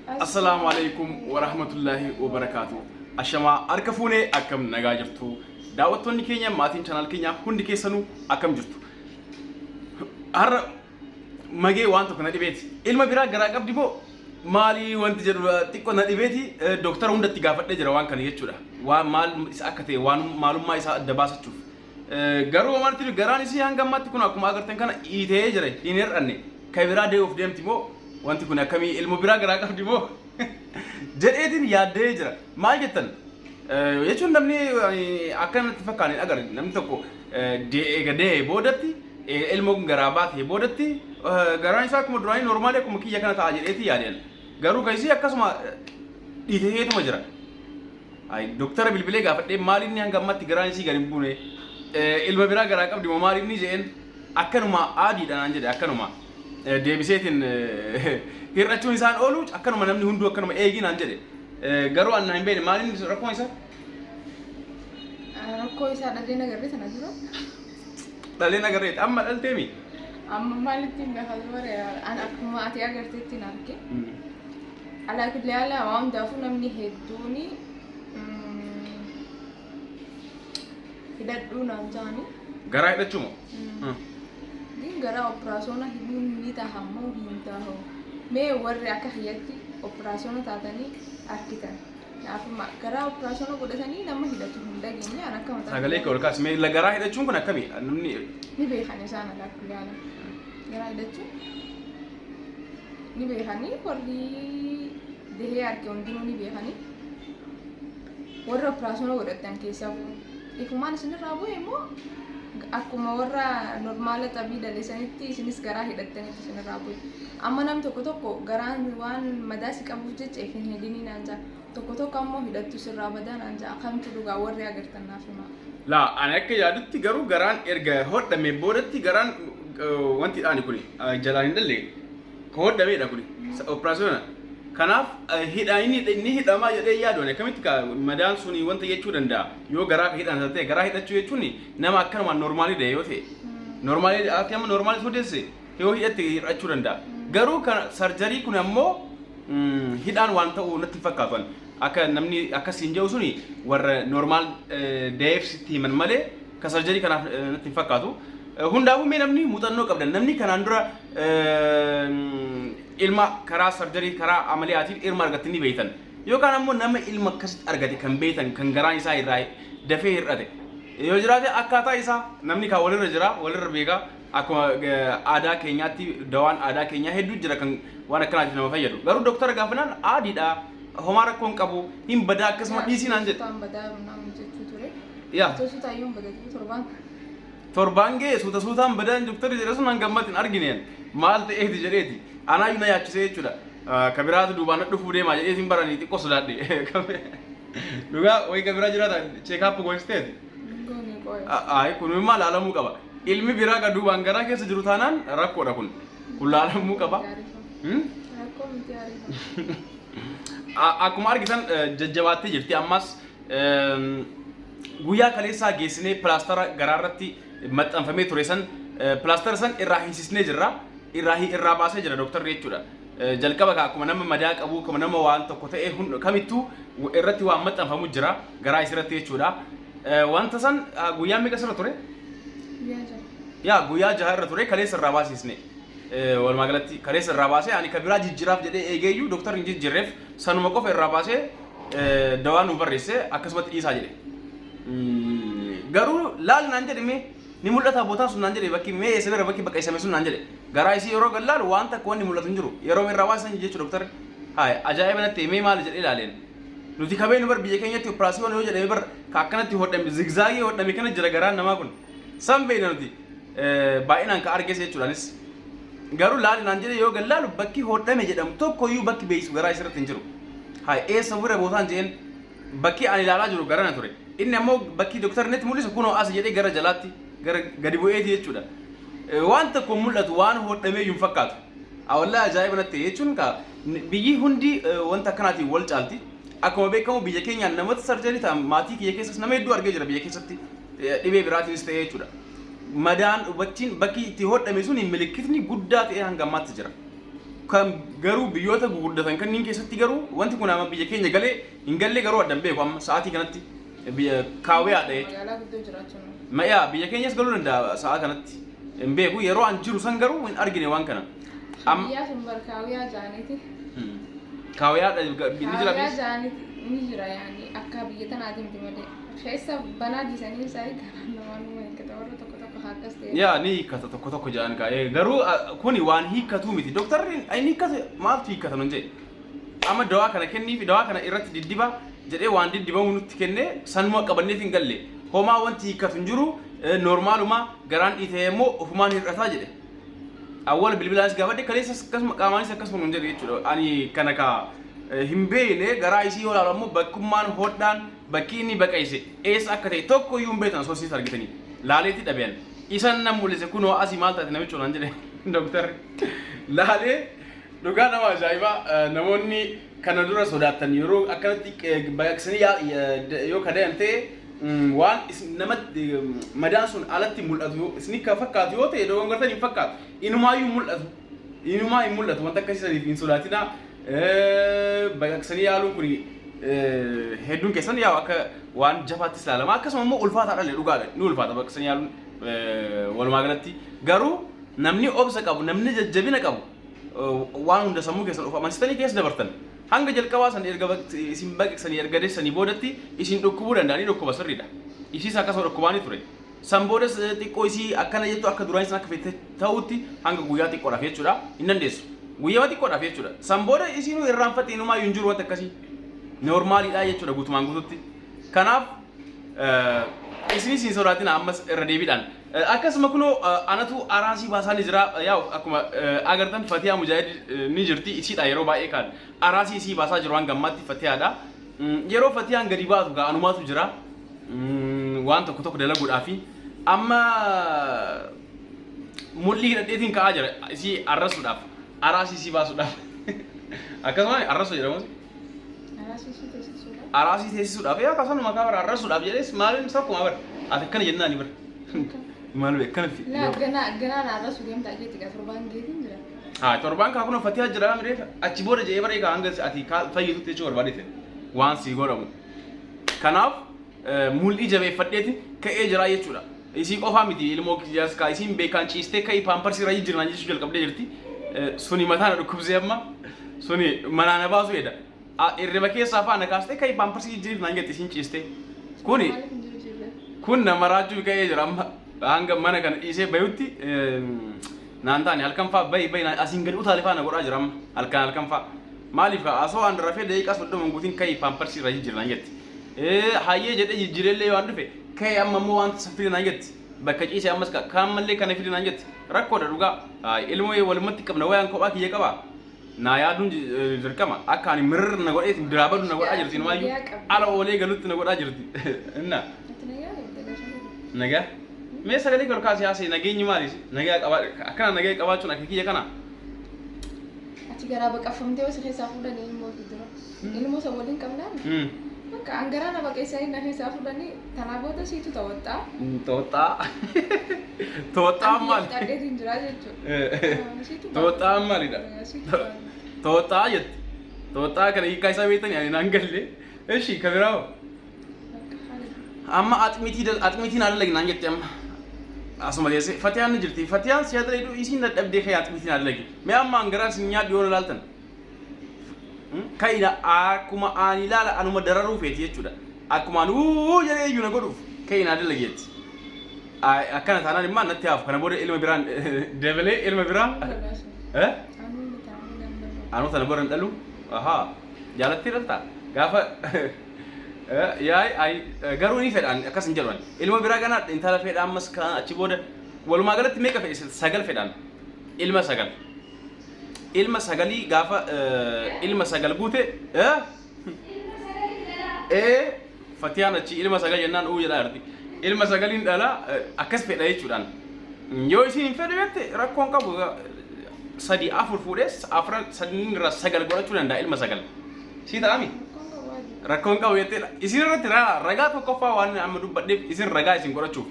Assalaamu alaikum warahmatullaahi wabarakaatu. Ashamaa harka fuunee, akkam nagaa jirtu? Daawwattoonni keenya, maatiin channel keenyaa hundi keessanuu akkam jirtu? Har'a magee waan tokko na dhibeeti. Ilma biraa garaa qabdi moo maalii wanti jedhu xiqqoo na dhibeeti, dooktara hundatti gaafadhee jira waan kana jechuudha. Waan maal isa akka ta'e, waan maalummaa isaa adda baasachuuf. Garuu wanti garaan isii hanga ammaatti kun akkuma agartan kana dhiitee jira, hin hir'anne. Kan biraa deemuuf deemti moo, wanti kun akkamii, ilma biraa garaa qabdi moo jedheetiin yaaddee jira. Maal jettan? Jechuun namni akka natti fakkaane hin agarre, namni tokko eega dee'ee boodatti, ilma kun garaa baatee boodatti, garaan isaa akkuma duraanii normal akkuma kiyya kana ta'a jedheetii yaadeen. Garuu kan isii akkasuma dhiiteetuma jira. Ay, doktara bilbilee gaafadhee, maal inni hanga ammatti garaan isii gadi hin buune, ilma biraa garaa qabdi moo maal inni jedheen, akkanuma aadiidha naan jedhe. Akkanuma deebiseetiin hir'achuun isaan oolu, akkanuma namni hunduu akkanuma eegi naan jedhe. Garuu annaa hin beekne maal inni rakkoon isaa. Rakkoo isaa dhalee nagarree sana dura. Dhalee nagarreeti, amma dhalteemi. Amma maalitti hin beekaa bare, an akkuma ati agarteetti hin arge. Alaa kulli haala waan hundaafuu namni hedduuni hidhadhuu naan ta'ani. Garaa hidhachuu moo? Gin garaa operaasyoona hidhuun ni taha moo hin tahu? Mee warri akka kiyyatti operaasyoona taatanii argitan. Naafuma garaa operaasyoona godhatanii nama hidhatu hin dhageenye an akka mataa. Sagalee kee ol kaasi. Mee garaa hidhachuun kun akkami? Namni Ni beekan isaan, alaa kulli haala. Garaa hidhachuun ni beekanii, warri dahee arge hundinuu ni beekanii. Warra operaasyoona godhatan keessaa ifumaan isinirraa bu'e immoo akkuma warra normal xabii dhale sanitti isinis garaa hidhattanitti isinirraa bu'e. Amma nam tokko tokko garaan waan madaa si qabuuf jecha if hin hidhinii naan ja'a. Tokko tokko ammoo hidhattu sirraa badaa naan ja'a. Kamtu dhugaa, warri agartan naaf himaa. Laa, ani akka yaadutti garuu garaan erga hodhame boodatti garaan wanti dhaani kuni jalaan hin dhalle, ka hodhameedha kuni operaasiyoona. Kanaaf hidha inni inni hidhamaa jedhee yaadu ani akkamitti ka madaan suni wanta jechuu danda'a yoo garaa ka hidhan ta'e. Garaa hidhachuu jechuun nama akkanumaan normal dha yoo ta'e, normal ati amma normal sodeesse yoo hidhatte hir'achuu danda'a. Garuu kan surgery kun ammoo hidhaan waan ta'u natti hin fakkaatu ani. Akka namni akkasiin jedhu suni warra normal da'eef sitti himan malee ka surgery kanaaf natti hin fakkaatu. Hundaafuu mee namni muuxannoo qabdan, namni kanaan dura ilma karaa surgery, karaa amaliyaatiin ilma argatte ni beektan. Yookaan ammoo nama ilma akkasitti argate kan beektan, kan garaan isaa irraa dafee hir'ate yoo jiraate, akkaataa isaa namni kan walirra jira, walirra beeka. Akkuma aadaa keenyaatti dawaan aadaa keenyaa hedduu jira kan waan akkanaatiif nama fayyadu. Garuu doktara gaafanaan aadiidha, homaa rakkoon qabu, hin badaa, akkasuma dhiisii naan jedhe. Suutaan badaa naan jechuu ture. Yaa. Suuta suutaan badatu torbaan. Torbaan ga'e suuta suutaan badaan doktarri jedhe sun hanga ammatti hin argine, maal ta'eeti jedheeti. Anaayyuu na yaachisee jechuudha. Ka biraatu duubaan na dhufuu deemaa jedheetiin baranii xiqqoo sodaadhe. Dhugaa wayi ka biraa jiraata check up goosisteeti. Goone qo'e. Ayi, kun immoo laalamuu qaba. Ilmi biraa ka duubaan garaa keessa jiru taanaan rakkoodha kun. Kun laalamuu qaba. Rakkoo miti, ariifa. Akkuma argitan jajjabaattee jirti ammas. Guyyaa kaleessaa geessinee pilaastara garaa irratti maxxanfamee ture san, pilaastara san irraa hiisisnee jirra. Irraa baasee jira dooktarri jechuudha. Jalqaba ka akkuma nama madaa qabu, akkuma nama waan tokko ta'e kamittuu irratti waan maxxanfamu jira garaa isirratti jechuudha. Wanta san guyyaa meeqa sirra ture? Guyyaa 6. Yaa, guyyaa 6 irra ture, kaleessa irraa baasisne. Walumaa galatti kaleessa irraa baasee, ani ka biraa jijjiiraaf jedhee eegeeyyuu dooktarri hin jijjiirreef, sanuma qofa irraa baasee dawaa nu barreesse, akkasumatti dhiisaa jedhe. Garuu laal naan jedhe, mee ni mul'ata bootaan sun naan jedhe, bakki mee eessa bira bakki baqeessame sun naan jedhe. Garaa isii yeroo gad laalu waan takka wanni mul'atu hin jiru. Yeroo irraa baasan jechuudha dooktarri. Haaya, ajaa'iba natti mee maali jedhee ilaaleen. Nuti kabee nu bar biyya keenyatti operaasiyoon yoo jedhame bar ka akkanatti hodhame, zigzag hodhame kana jira garaan namaa kun. San beekna nuti baay'inaan ka arges jechuudhaanis. Garuu laali naan jedhe, yoo gad laalu bakki hodhame jedhamu tokkoyyuu bakki beeksisu garaa isirratti hin jiru. Haaya, eessa bira bootaan jeen, bakki ani ilaalaa jiru garana ture. Inni ammoo bakki dooktarri natti mul'isu kunoo as jedhee gara jalaatti gara gadi bu'eeti jechuudha. Waan tokko hin mul'atu, waan hodhamee iyyuu hin fakkaatu. Wallahi ajaa'iba natti ta'e jechuun ka biyyi hundi wanta akkanaatiin wal caalti. Akkuma beekamu biyya keenyaan namoota surgery ta'an maatii kiyya keessas nama hedduu argee jira, biyya keessatti dhibee biraatiinis ta'ee jechuudha. Madaan hubachiin bakki itti hodhame suni milikkitni guddaa ta'ee hanga ammaatti jira. Kan garuu biyyoota guguddatan kanneen keessatti garuu wanti kun amma biyya keenya galee hin galle garuu addan beeku amma sa'aatii kanatti biyya kaawiyaadha jechuudha. Magaalaa guddoo jiraachuun. Mayaa biyya keenyas galuu danda'a sa'a kanatti hin beeku yeroo an jiru san garuu hin argine waan kana. Biyyaa sun bar kaawiyaa jaaniiti. Kaawiyaadha ni jira Kaawiyaa biyya. jaaniiti ni jira yaani akka biyya tanaati miti malee. Keessa banaa dhiisanii isaa hiikan namaan numa hiikkata warra tokko tokko haa akkas ta'e. Yaa ni hiikkata tokko tokko jedhan kaa garuu kuni waan hiikkatuu miti doktarri inni hiikkate maaltu hiikkata nun jedhe amma dawaa kana kenniifi dawaa kana irratti diddiba jedhee waan diddibamu nutti kennee sanuma qabanneef hin galle homaa wanti hiikkatu hin jiru noormaaluma garaan dhiitee immoo ofumaan hir'ataa jedhe. Awwal bilbilaanis gaafadhe kaleessas akkasuma qaamaanis akkasuma nun jedhe jechuudha. Ani kana kaa hin beekne garaa isii yoo ilaalu ammoo bakkummaan hodhaan bakki inni baqayse eessa akka ta'e tokko iyyuu hin beektan osoo isiis argitanii. Laaleetti dhabean. Isan nan mul'ise kunoo asii maal taate namicha naan jedhe doktarri. Laalee dhugaa nama ajaa'ibaa namoonni kana dura sodaattan yeroo akkanatti baqaqsanii yoo kadayan ta'e waan namatti madaan sun alatti mul'atu isin kan fakkaatu yoo ta'e dogongortan hin fakkaatu inumaayyuu mul'atu inumaa hin mul'atu wanta akkasii saniif hin sodaatinaa. Baqaqsanii yaaluun kun hedduun keessan yaa akka waan jabaattis ilaalama akkasuma immoo ulfaataadha illee dhugaadha ni ulfaata baqaqsanii yaaluun walumaa galatti garuu namni obsa qabu namni jajjabina qabu waan hunda sammuu keessan of amansiisanii keessa dabartan. Hanga jalqabaa san erga isin baqaqsanii erga deessanii boodatti isin dhukkubuu danda'a ni dhukkuba sirriidha. Isiis akkasuma dhukkubaanii ture. San boodas xiqqoo isii akkana jettu akka duraan isin akka fette ta'utti hanga guyyaa xiqqoodhaaf jechuudha hin dandeessu. Guyyaa xiqqoodhaaf jechuudha. San booda isiinuu irraanfatte inumaayyuu hin jiru wanta akkasii. Noormaaliidha jechuudha guutumaan guututti. Kanaaf isinis hin sodaatina ammas irra deebiidhaan. Akkasuma kunoo anatu araasii baasaa ni jira. Yaa akkuma agartan Fatiyaa Mujaahid ni jirti isiidha yeroo baay'ee kan araasii isii baasaa jiru hanga ammaatti Fatiyaadha. Yeroo Fatiyaan gadi baatu gaa anumaatu jira. Waan tokko tokko dalaguudhaafi amma mul'ii hidhadheetiin ka'aa jira isii arrasuudhaaf araasii isii baasuudhaaf akkasuma arrasuu jedhamu. Araasii isii teessisuudha. Araasii teessisuudhaaf yaa akkasuma maqaa bara arrasuudhaaf jedhees maaliin tokkuma bara ati akkana jennaani bara maal bee akkana fi Laa ganaa ganaa na arrasuu deemtaa jetti gaa torbaan geetiin jira. Haa torbaan kaa kun fatiyaa jira miree achi booda jedhee bara egaa hanga ati fayyitutti jechuu barbaadete waan sii godhamu. Kanaaf mul'ii jabeeffadheetiin ka'ee jira jechuudha. Isii qofaa miti ilmoo kiyyaas kaa isiin beekaan ciistee ka'ii paamparsii irra jijjiirnaan jechuu jalqabdee jirti. Suni mataa na dhukkubsee amma suni manaa na baasuu jedha. Hirriba keessaa fa'aa na kaastee ka'ii paamparsii jijjiiriif naan jette isiin ciistee. Kuni Maaliif hin jiru jirre? kun nama raachuu ka'ee jira amma hanga mana kana dhiisee bayutti naan taane halkan fa'aa bayi bayi asiin gadi utaale fa'aa na godhaa jira amma halkan halkan fa'aa. Maaliif asoo an rafee daqiiqaa 30 hin guutin ka'ii paamparsii irra jijjiiri naan jetti. Hayyee jedhee jijjiireellee waan dhufe ka'ee amma immoo wanta san fidi naan jetti. Bakka ciisee ammas kaan mallee kana fidi naan jetti. Rakkoodha dhugaa. Ilmoo walumatti qabna wayaan kophaa kiyya qabaa. Naa yaaduun dirqama akka ani mirr na godheeti biraa badu na godhaa jirti inumaayyuu ala oolee galutti na godhaa jirti. Inna. Ati nagaa qabda gashaa. Nagaa. Mee sagalee ol kaasee haasa'e nageenyi maali? Nagaa qabaa akkana nagaa qabaachuun akka kiyya kana. Ati garaa baqaffamtee osoo keessaa fuudhanii ilmoo fi dura. Ilmoo san waliin qabnaan. Bakka an garaa na baqeessanii na keessaa fuudhanii tanaa booda siitu tawaxxaa. Tawaxxaa. Tawaxxaa maali? Xadheetiin jira jechuudha. Siitu Tawaxxaa maalidha? Siitu Tawaxxaa jetti. Tawaxxaa kana hiikkaa isaa beektanii ani naan galle. Eshi ka biraa hoo? Amma axmitii axmitiin haa dalagi naan jette amma. Asuma teessee Fatiyaan ni jirti. Fatiyaan si haa dalagu isiin dadhabdee ka'ee axmitiin haa dalagi. Mee amma an garaa isin nyaadhu yoo ilaaltan. Ka'ina akkuma aan ilaala anuma dararuu feeti jechuudha. Akkuma an uu jedhee iyyuu na godhuuf ka'ina haa dalagi jetti. Akkana taanaan immoo natti hafu kana booda ilma biraan dabalee ilma biraa. Eh? Anuu tana booda hin dhalu. Ahaa. Jaalattee dhaltaa? Gaafa yaay ay garuu ni fedhaan akkas hin jedhu ani. Ilma biraa ganaa intala fedha ammas kan achi booda walumaa galatti meeqa fedhe sagal fedhaan. Ilma sagal. Ilma sagalii gaafa ilma sagal guute ee Fatiyaan achi ilma sagal jennaan uu jedhaa jirti. Ilma sagaliin dhala akkas fedha jechuudhaan. Yoo isiin hin fedhu jette rakkoon qabu sadi afur fuudhees afran sadiin irraa sagal godhachuu danda'a ilma sagal. Sii ta'ami? Rakkoon qabu jettee isin irratti ragaa tokkoffaa waan amma dubbadheef isin ragaa isin godhachuuf.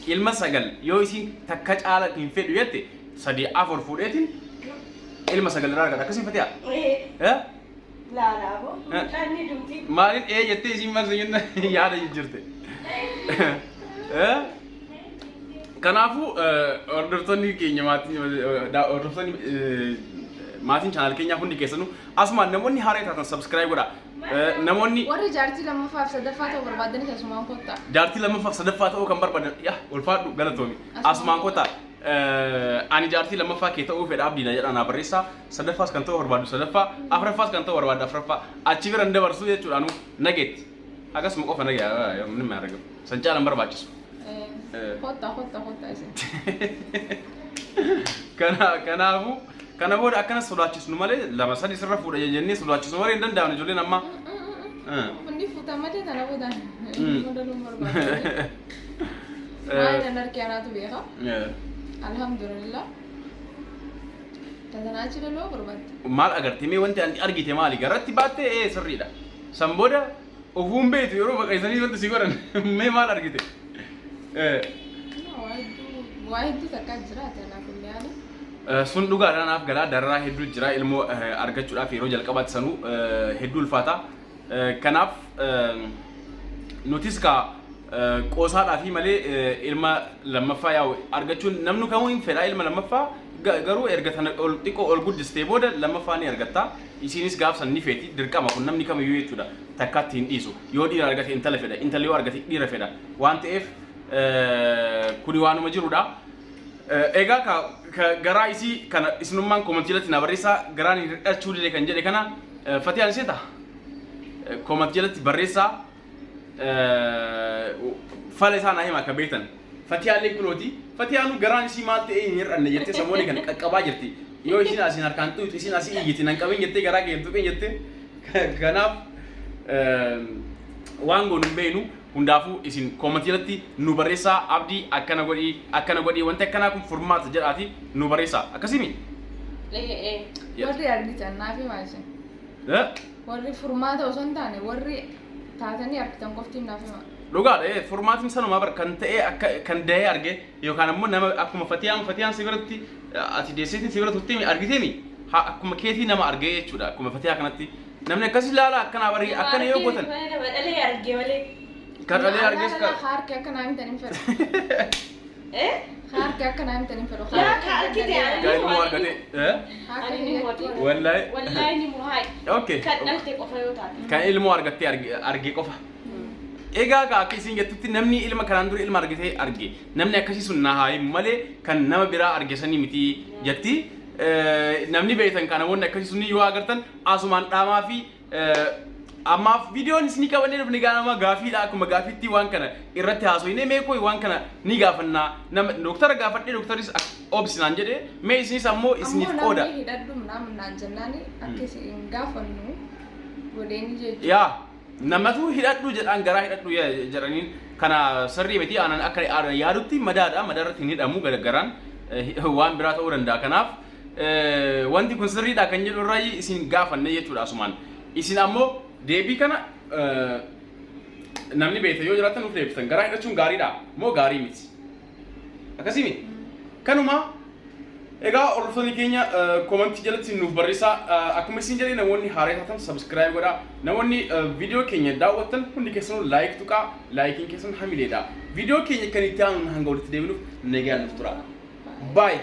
Ilma sagal yoo isin takka caala hin fedhu jette sadi afur fuudheetiin Ilma 9 irraa argata. Akkasii Fatiyaa? Eh? Laalaa boo. Mucaan ni duuti. Maaliin ee jettee isiin maal jenna yaada jijjiirte. Eh? Kanaafuu hordoftoonni keenya maatiin hordoftoonni maatiin channel keenyaa hundi keessanuu asumaan namoonni haaraa taatan subscribe godhaa. Namoonni Warri jaartii lammaffaaf sadaffaa ta'uu barbaadanis asumaan kottaa. Jaartii lammaffaaf sadaffaa ta'uu kan barbaadan yaa ulfaadhu galatoomi. Asumaan kottaa. Ani jaartii lammaffaa kee ta'uu fedha abdiidha jedha naa barreessaa. Sadaffaas kan ta'uu barbaadu sadaffaa, afuraffaas kan ta'uu barbaadu afuraffaa. Achi bira hin dabarsu jechuudha anu nageetti. Akkasuma qofa nagee namni argamu. San caala hin barbaachisu. Kottaa kottaa kottaa isin. Kanaafuu kana booda akkana sodaachisnu malee lama sadi sirra fuudha jennee sodaachisnu malee hin danda'amne ijoolleen ammaa. Hundi fuuta malee tana booda modaluun barbaadu. Maal nan harki anaatu beeka. Alhamdulillah. Tatanaa achi loluu barbaadde. Maal agarte mee wanti ati argite maali garatti baattee ee sirriidha. San booda ofuun beektu yeroo baqaysanii wanti si godhan mee maal argite? Waa hedduu takkaa jiraate alaa kulli haala. Sun dhugaadha naaf galaa dararaa hedduu jira ilmoo argachuudhaaf yeroo jalqabaatti sanuu hedduu ulfaata. Kanaaf nutis kaa qoosaadhaa fi malee ilma lammaffaa yaa'u argachuun namni kamuu hin fedha ilma lammaffaa garuu erga tana ol xiqqoo ol guddistee booda lammaffaa ni argatta. Isiinis gaaf san ni feeti dirqama kun namni kamiyyuu jechuudha takkaatti hin dhiisu. Yoo dhiira argate intala fedha intala yoo argate dhiira fedha waan ta'eef kuni waanuma jirudha. Egaa ka garaa isii kana isinummaan koomantii jalatti na barreessaa garaan hir'achuu dide kan jedhe kana Fatiyaan seeta koomantii jalatti barreessaa fala isaa naa hima akka beektan. Fatiyaallee kunooti Fatiyaanu garaan isii maal ta'ee hin hir'anne jettee samoonni kana qaqqabaa jirti. Yoo isiin asiin harkaan tuqxu isiin asii iyyiti nan qabin jettee garaa kee hin tuqin jettee kanaaf waan goonu hin beeknu. Hundaafuu isin koomantii jalatti nu barreessaa Abdii akkana godhii akkana godhii wanti akkanaa kun furmaata jedhaati nu barreessaa akkasimi. Ee. Warri argitan naaf himaa isin. Eh? Warri furmaata osoo hin taane warri taatanii argitan qoftiin naaf himaa. Dhugaadha furmaatiin sanumaa bar kan ta'ee akka kan da'ee arge yookaan ammoo nama akkuma Fatiyaan Fatiyaan si biratti ati deesseetiin si bira turteemi argiteemi haa akkuma keetii nama argee jechuudha akkuma Fatiyaa kanatti Namni akkas ilaala akkanaa barii akkana yoo gootan. Nama dhalee argee malee. Kan dhalee argees kan. Harki akka naa himtan hin fedhu. Eh? Harki akka naa himtan hin fedhu. Yaa ka argite ani Kan ilmoo argate. Eh? Harka Ani ni biyyatti. mo'atu. Wallahi. Wallahi ni mo'aa. Okay. Kan dhalte qofa yoo taate. Kan ilmoo argattee arge qofa. Egaa kaa akka isin jettutti namni ilma kanaan dura ilma argatee arge namni akkasii sun na haa himu malee kan nama biraa arge sanii miti jetti. Namni beektan kan namoonni akkasii sun yoo agartan asumaan dhaamaa fi ammaaf viidiyoon isinii qabannee dhufne gaa nama gaafiidha akkuma gaafiitti waan kana irratti haasofnee mee kooyi waan kana ni gaafannaa nama doktara gaafadhee doktaris obsi naan jedhe mee isinis ammoo isiniif Ammoo qooda. namni hidhadhu naan jennaani akka isin hin gaafannu godheeni jechuudha. Yaa namatu hidhadhu jedhaan garaa hidhadhu jedhaniin kana sirrii miti aanan akka yaadutti madaadha madaarratti hin hidhamu garaan waan biraa ta'uu danda'a kanaaf wanti kun sirriidha kan jedhu irraa isin gaafanne jechuudha asumaan isin ammoo deebii kana namni beektan yoo jiraatan nuuf deebisan garaa hidhachuun gaariidha moo gaarii miti akkasii miti kanuma. Egaa hordoftoonni keenya koomantii jalatti nuuf barreessaa. Akkuma isin jedhee namoonni haaraa taatan subscribe godhaa. Namoonni viidiyoo keenya daawwattan hundi keessanuu like tuqaa. Laayikiin keessan hamileedha. Viidiyoo keenya kan itti aanuun hanga walitti deebinuuf nagaan nuuf tura. Bye.